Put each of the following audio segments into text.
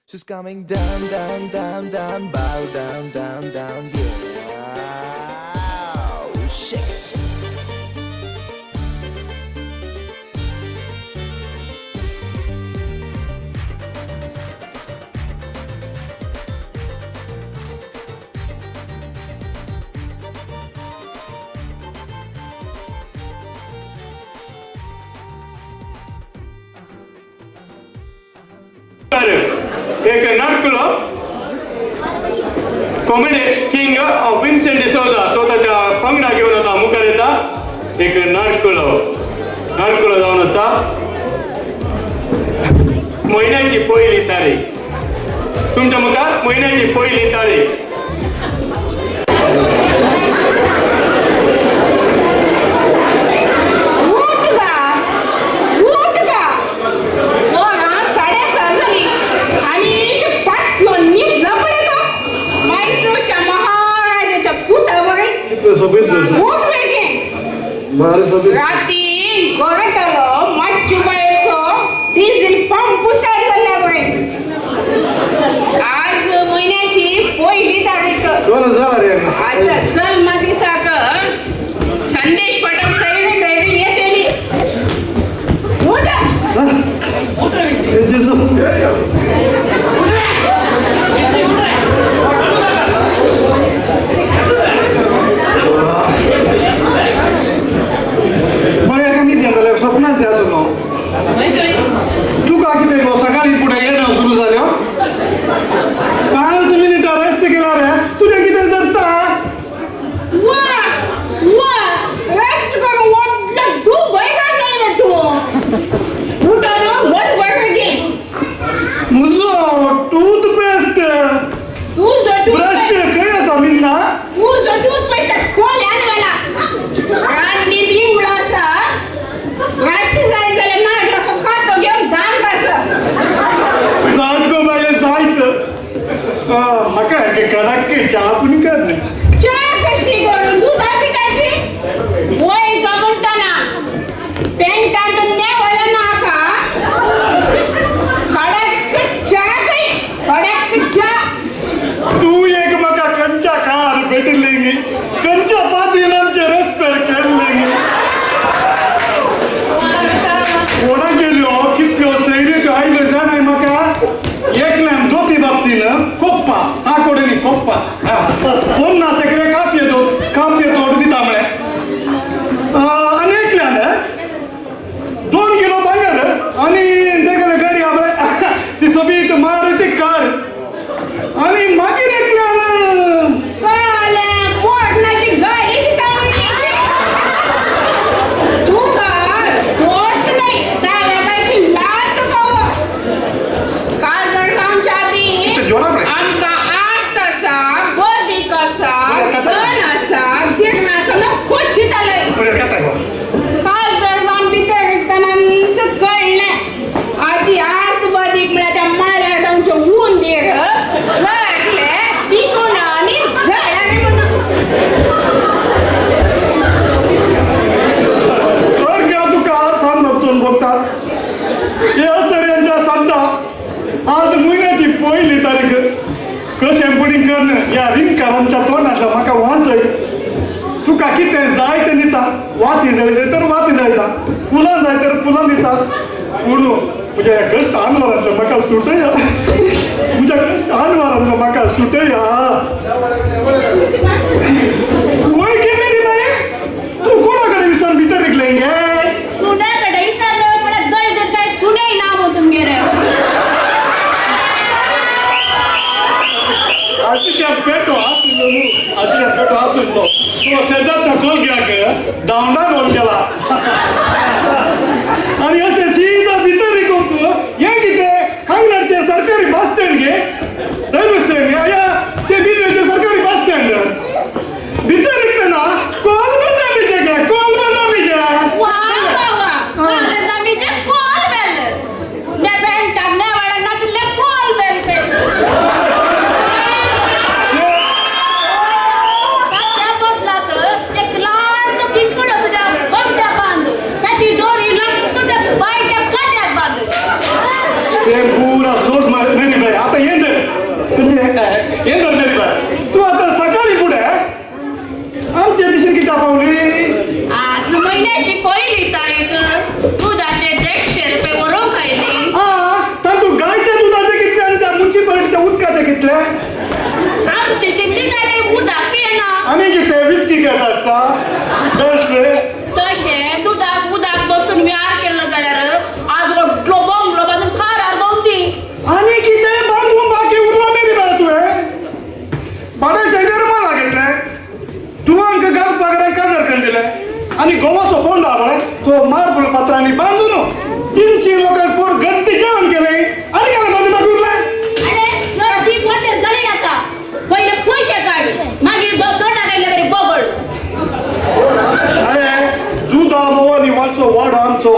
She's coming down, down, down, down, bow down, down, down, yeah. Shake it. एक नाटकुलो comedy king of Vincent D'Souza तो ताच्या पंगडा घेवन वता मुखार येता. एक नाटकुलो नाटकुलो जावन आसा म्हयन्याची पयली तारीख. तुमच्या मुखार म्हयन्याची पयली तारीख. राती गोरतलो माच्चू बायचो डिझेल पंप स्टार्ट जाल्ला पळय. आज म्हयन्याची पयली तारीख. आज जल्म दिसाक संदेश पाठक सैरे तैरी येतली. उठ. तुका कितें गो सकाळी फुडें येणं सुरू जाल्यो 5 मिनिटां रेस्ट केला रे तुजें कितें जाता. वा वा रेस्ट करून व्हडलो दुबय घातला रे तूं. उठून व्हड बरें मुजो टूथपेस्ट तुजो ब्रश खंय आसा मिन्ना. तुजो टूथपेस्ट कोल्यान व्हेला रांडीत इंगळो आसा. ब्रश जाय जाल्यार नाडलो कातो घेवन दांत आसा. जायत गो बाये जायत. म्हाका कडक च्या पूण कर. च्या कशी करून दुदा पिठाची वय का म्हणटाना पेंटांत नेवळें नाका. कडक च्या खंय कडक च्या. तूं एक म्हाका खंयच्या काळार भेटिल्ली खंयच्या पातीन आमचे रेस्पेर केल्ली. कोणा गेल्यो कितल्यो सैरीक आयल्यो जाणाय म्हाका. एकल्यान दोती बाबतीन कोप्पा आकोडनी कोप्पा 50 एकले कापये कापये तोड दिता म्हळें. आनी एकल्यान 2 किलो भांगर आनी तेगेले गाडी आपले ती सोबीत मारुती कार. आनी मागीर एकल्यान कळ्ळें मोडणाची गाडी दिता म्हणली. तुका दोत नाही दाव्याची लात पाव. काजर जावच्या आदी आमकां आस्त आसा बदीक आसा धन आसा गिरण आसा ना खोचिताले. काजर जावन भितर वयतना कळ्ळें आजी आस्त बदीक म्हळ्यार त्या माळ्यार आमचे उंदीर जळले पिकून आनी जळ्ळे म्हणून. तुका सांगतून बघता हे सगळ्यांच्या सांगता आज म्हयन्याची पयली तारीख. कशें पुडींग करून ह्या रिमकारांच्या तोंडांतल्या म्हाका वाचय. तुका कितें जाय तें दिता. वाती जाय तर वाती जायता फुलां जाय तर फुलां दिता. पूण म्हज्या ह्या कश्ट आनवरांतलो म्हाका सुटया. म्हज्या कश्ट आनवरांतलो म्हाका सुटया. वय गेली रे बाये तूं कोणा कडेन विसरून भितर रिगलें गे. सुण्या कडे विसरले म्हळ्यार दळदीर काय सुणे ना मग तुमगेर. आशिश्या पेटो आशिल्लो न्हू आशिश्या पेटो आशिल्लो तो शेजारच्या कोलग्याक धांवडान व्हरून गेला. आनी अशें सीधा भितर रिगूंक हें कितें कांगणाचें सरकारी बस स्टँड गे रेल्वे स्टँड गे या ते बिजनेचें सरकारी बस स्टँड भितर रिगतना कोल बदामीचें गे कोल बदामीचें. वा वा वा बदामीचें कोल बेल त्या पेंटाक नेवाळा नातिल्लें कोल बेल पे. त्या बदलाक एक ल्हानसो पिंजकडो तुज्या गोमट्या बांद त्याची दोरी लटकून त्या बायच्या आणि गोवाचो फोंडा पळय तो मार्बल पत्रांनी बांदून 300 लोकांक पोर गट्टी जेवण केलें आनी काय बांदून उरलें. अरे चडची मोटर जाली नाका, पयले पयशे काड, मागीर तोंडाक आयले बरी बगळ. अरे दुदा मोवानी वाचो वाडो आमचो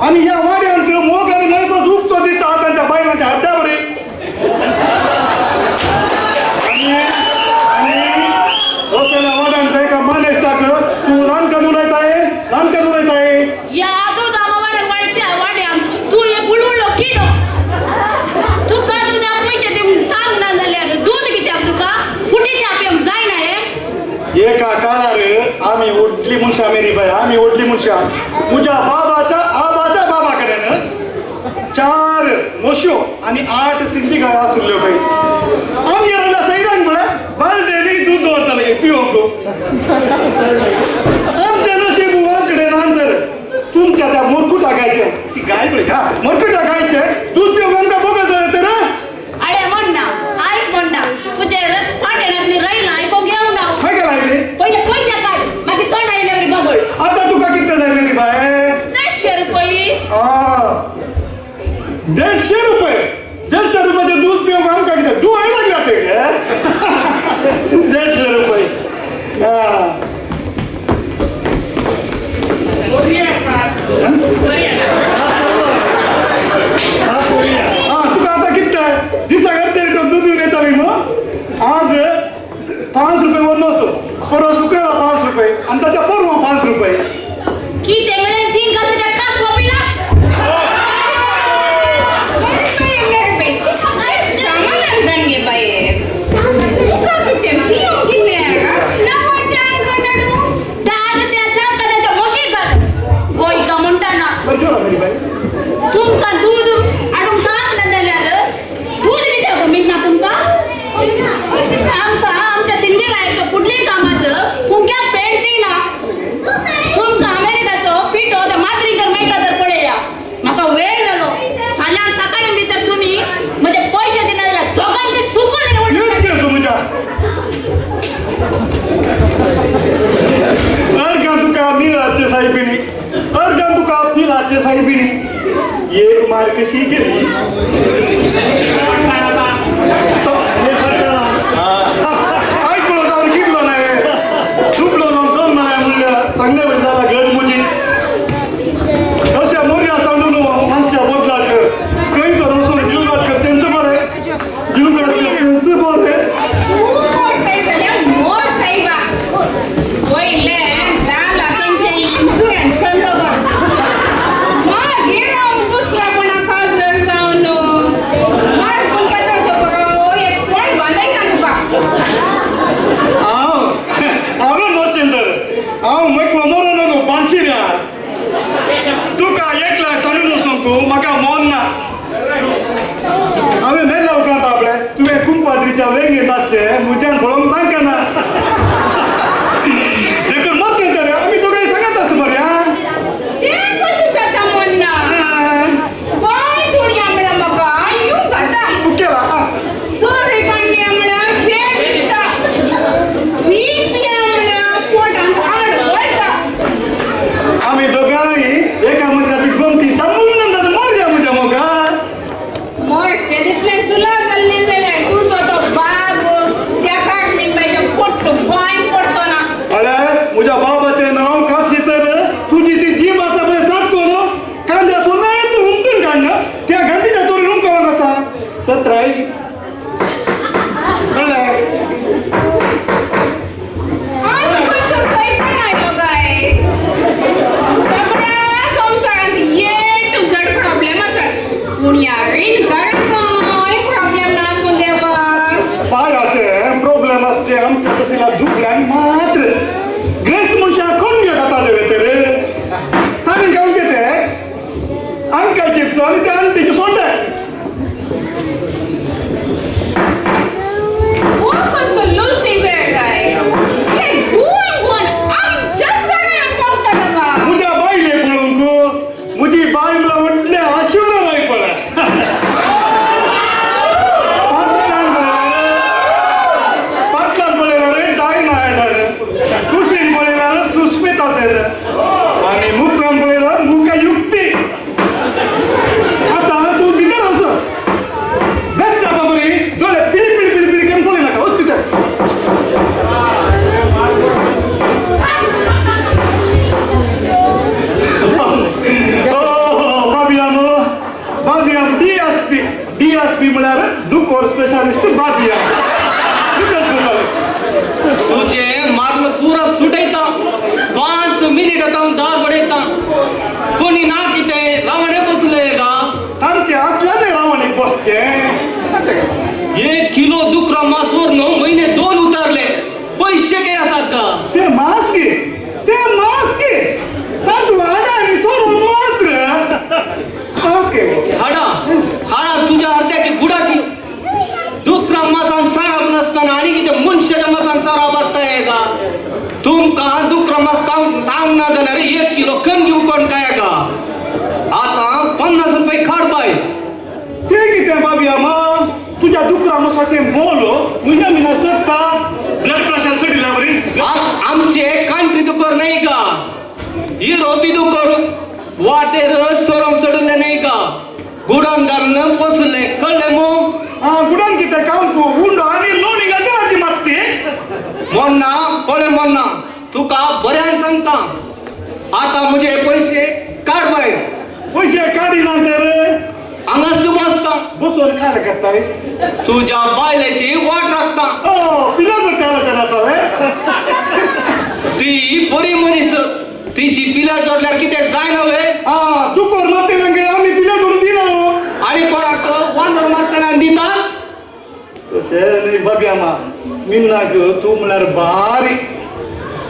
आनी ह्या वाड्यांत मोग आनी मायपास उगतो दिसता तांच्या बायलांच्या हड्ड्या बरी. आनी असल्या वाड्यांत एका मानेस्ताक तूं रानकान उलयताय, रानकान उलयताय. ह्या दुदा मोवान वाडच्या वाड्यांत तूं एक उलवलो किदो, तुका दुदा पयशे दिवंक तांक ना जाल्यार दूद कित्याक तुका फुटी च्या पिवंक जायना हें? एका काळार आमी व्हडली मनशां मेरी बाय, आमी व्हडली मनशां. म्हज्या बाबाच्या आबाच्या बाबा कडेन 4 म्हश्यो आनी 8 सिंधी गायो आशिल्ल्यो खंय. आमगेर आयल्या सैरांक म्हळ्यार बालदेनी दूद दवरताले पिवंक. आमचें नशीब वांकडे नांदर तुमच्या त्या मोरकुटा गायचें, ती गाय पळय हा मोरकुटा गायचें दूद पिवंक आमकां बगत जाय तर. अरे म्हणना आयक म्हणना, तुजे पाट्यानांतली रयलां आयकोंक येवना. खंय गेला रे? पयले पयशे काड, मागीर तोंड आयले बरी बगळ. आतां तुका कितले जाय मेरी बाय? 150 रुपये. 150 रुपये. 150 रुपयाचें दूद पिवंक आमकां कितें दूद लागला ते 150 रुपये. हां तुका आतां कितें दिसाक अर्दे लिटर दूद दिवन येताली न्हू? आज 5 रुपये वरलो, परवा शुक्रारा 5 रुपये आनी ताच्या परवा 5 रुपये. कितें म्हणलें? 3 कासाच्या कास वापिला. तुमकां दूद हाडूंक तांक ना जाल्यार दूद कित्याक मेळना तुमकां? आमकां आमच्या सिंधी गायचो फुडली कामात फुग्या पेंट दिना. तुमकां अमेरिकाचो पिठो त्या माद्रीकर मेळटा तर पळया. म्हाका वेळ जालो, फाल्यां सकाळी भितर तुमी म्हजे पयशे दिना जाल्यार दोगांचे सुकून. अर्घा तुका मिळाचे साहेबिणी, अर्घा तुका मिळाचे साहेबिणी, एक मार कशी गेली. ऐकलो जावन कितलो नाही चुकलो जावन चल ना म्हणल्यार सांगले जाला गज मुजी तशें मोरया सांडून मातशा बदलाक खंयसर वचून जीवघात कर तेंचो बरें, जीवघात कर तेंचो बरें. हांव मेकळो मरोन न्हू पांचशिऱ्या तुका एकल्या सांडून वचूंक म्हाका मन ना. हांवें मेल्ल्या उपरांत आपलें तुवें कुंपाद्रीच्या वेंगेंत आसचें म्हज्यान पळोवंक नाका देखून मत तर आमी दोगांय सांगत आसा बरें. आमी दोगांय एका मनशाची गमती तांबून मरया म्हज्या मोगान. मोरचें तितलें सुला जाल्लें जाल्यार तुजो तो बाब त्या कार्मीनबायच्या पोट्ट बांय पडचो ना. अरे म्हज्या बाबाचें नांव काशी तर तुजी ती जीब आसा पळय सात करून कांद्या समेत हुमटून काडना त्या गांधीच्या तोरी हुमकळोन आसा सत्राय कळ्ळें. पायाचे प्रॉब्लेम आसचे आमच्या तसल्या दुखल्यान मात्र ग्रेस्त मनशां कोण घेता देवे तर तांणी गावचे ते अंकल चिप्स आनी ते आंटीचे सोडे. दुकोर स्पेशालिस्ट बाबिया दुकोर स्पेशालिस्ट. तुझे मारलं पुरा सुटयता 5 मिनिट आतां दार बडयता कोणी ना कितें रावणे बसले का तांचे असल्या नाही रावण एक बसते. 1 किलो दुकरा मास व्हरून म्हयने 2 उतारले पैसे काय आसात का? ते मास घे ते मास घे तातूंत हाडा आनी सोरो मात्र मास घे. हाडा हाडा तुज्या अर्द्याची गुडाची दुकरा मासान साराप नासतना आनी कितें मनशाच्या मासान साराप आसता हे का? तुमकां दुकरा मास तांग ना जाल्यार 1 किलो कणगी उकोण काय का? आतां 50 रुपये काड बाय. ते कितें बाबिया मा तुज्या दुकरा मासाचें मोल म्हयन्या म्हयन्या चडटा ब्लड प्रेशर चडिल्ल्या बरी. आमचे कांट्री दुकर न्हय का, युरोपी दुकर वाटेर सोरोंक चडिल्ले न्हय का, गुडान घालून पोसले कळ्ळें मू? आं गुडान कितें कावंक उंडो आनी लोणी घालता आनी मात्ती मोन्ना पळय मोन्ना तुका बऱ्यान सांगता आतां म्हजे पयशे काड बाय. पयशे काडिना तर हांगाच बसता बसून काय करताय? तुज्या बायलेची वाट राखता. ओ पिला करता आसा ती बरी मनीस तिची पिला जोडल्यार कितें जायना वे? आं दुकोर मारतना आमी पिला जोडून दिना. आनी कोणाक वांदर मारतना दिता? तशें न्ही बाबिया मा मिन्नाक तूं म्हळ्यार बारी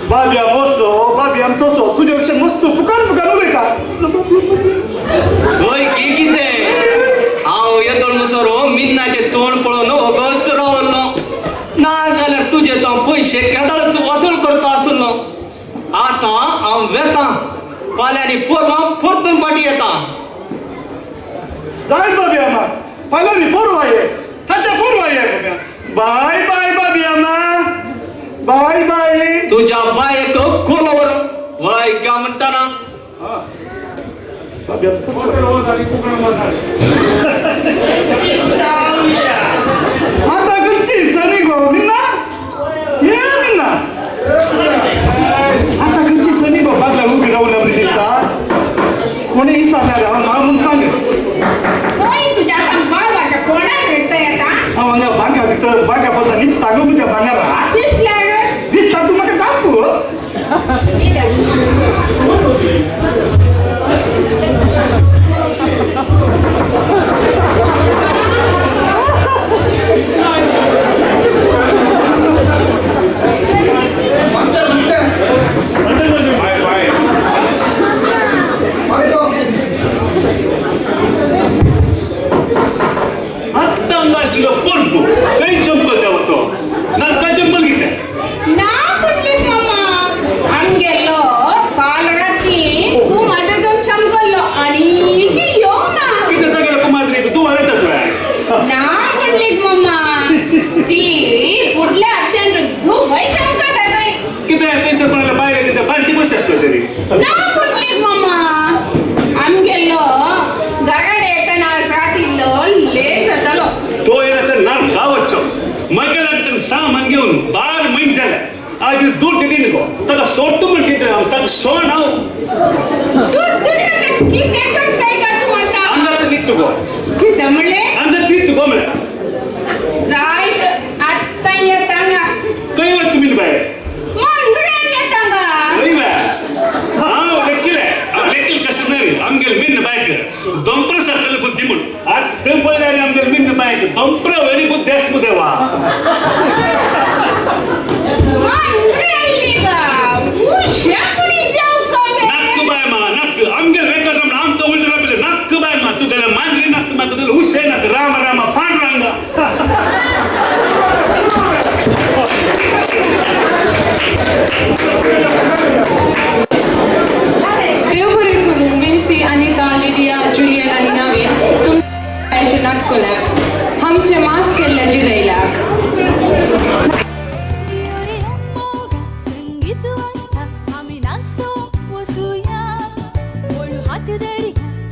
बाबिया बसो बाबिया तसो तुजे विशीं मस्त फुकान फुकान उलयता. थंय की कितें हांव येदोळ मुसर मिन्नाचें तोंड पळोवन वगस रावलो ना जाल्यार तुजे तो पयशे केदळच वसूल करता आसलो. आतां हांव वेतां फाल्यां पोरवां परतून फाटीं येता. जाय बाबिया मा फाल्यां पोरवा ये ताच्या पोरवा ये बाबिया. बाय बाय बाबिया मा बाय बाय. तुज्या बायक कोलोवर वय गा म्हणटाना. आता खंयची सनी गो मिन्ना ये मिन्ना आता खंयची सनी गो बागला उबी रावल्या बरी दिसता कोणी विचारल्यार हांव ना म्हूण सांग. तुझ्या बाबाच्या कोणाक भेटता येता? हांव हांगा बांका भितर बांका पडटा न्हिदता गो तुज्या भांगारा दिसल्या ग दिसता तूं म्हाका दाखव. सामान घेऊन 12 महिने झाले आगे दूर दिली गो ताका सोडतो म्हण चिंतता ताका सोड हांव अंगात निघतो गो कितें म्हणलें? अंगात निघतो गो म्हळ्यार जायत आत्तां येता हांगा. खंय वता तुमी बाय? मंगळान येता हांगा. खंय बाय? हांव लेखिलें हांव लेखिलें कशें न्हय आमगेले मिन्न बायक दोंपर सारकेली बुद्धी म्हूण आतां पळयल्यार आमगेले मिन्न बायक दोंपर वरी बुद्धी आसा मुदेवा. राम राम पांडुरंग. देव बरें करूं विन्सी, अनिता, लिडिया, जुलियन आनी नवीन तुमच्या नाटकुल्याक आमचें मास केल्ल्या जिरयल्याक. संगीत वाजता आमी नाचूंक वचुया, हात धरया.